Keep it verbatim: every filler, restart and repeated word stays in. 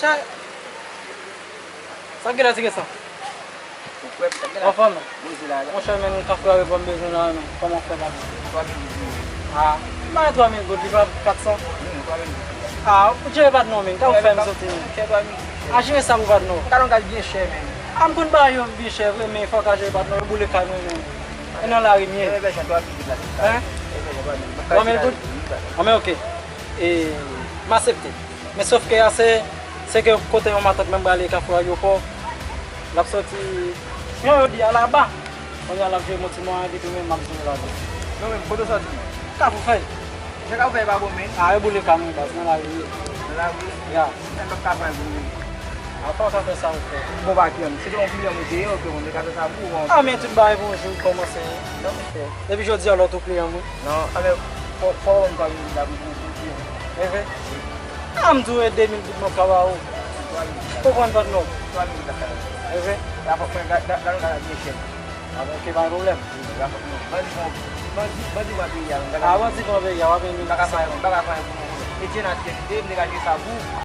Sa, sa k gen la ti Gason? Ou kwè m, sa k gen la? Anfòm? Monchè, men, kafou a reponn bezwen la, men. Kòman w fè la, men? Twa mil goud. Ah, m ba twa mil goud, li pa kat san? Hmm, twa mil goud. Ah, ou jere patnè w, men. Ka ou fè m soti, men? Chè twa mil goud. Ah, jere sa pou patnè w. Talon gaz byen chè, men. Ah, m konn ba yo byen chè vre, men fò w ka jere patnè w, yo boule kay mwen, men. E nan lari m ye. Hein? Twa mil goud? Bon, men, oke. E, m aksepte. Men sòf ke a se, se ke kote yon matant mwen prale Kafou Ayewopò, l ap sòti, jan yo di a laba. Kounye a l ap jwe yon ti mwayen, epi mwen m ap jwe laba. Non, men kote w sòti menm? Kafou Fèy. Jan Kafou Fèy pa bon, men. A, yo boule kay mwen, baz, nan lari ye. Nan lari? Ya. Mwen m p ap ka pran pou mwen. Apa w ka fè sa ou fè? Bon, pa kiyè m. Se te yon kliyan mwen te ye, oke, bon, mwen ka fè sa pou ou, bon. Ah, men tout bagay gon jou kòmanse. Non, monchè. Depi jodi a, lòt ou kliyan mwen. Non, a, men, fò, fò w ban m twa mil goud la pou, pou, pou kliyan. E vre? Ah, m di w e de mil goud mwen ka ba ou. Twa mil goud la. Ou konprann patnè w? Twa mil goud la ka ba. E vre? La fòk mwen, la, la, la, la, la, byen chè. Ah, bon, oke, pa gen pwoblèm. La fòk mwen. Bandi pran, bandi, bandi pran peyi a, men. Ah, bandi pran peyi a, w ap vin. M pa ka fè anyen, m pa ka fè anyen pou nou. Etienne a te kite, m te ka jwe sa pou ou.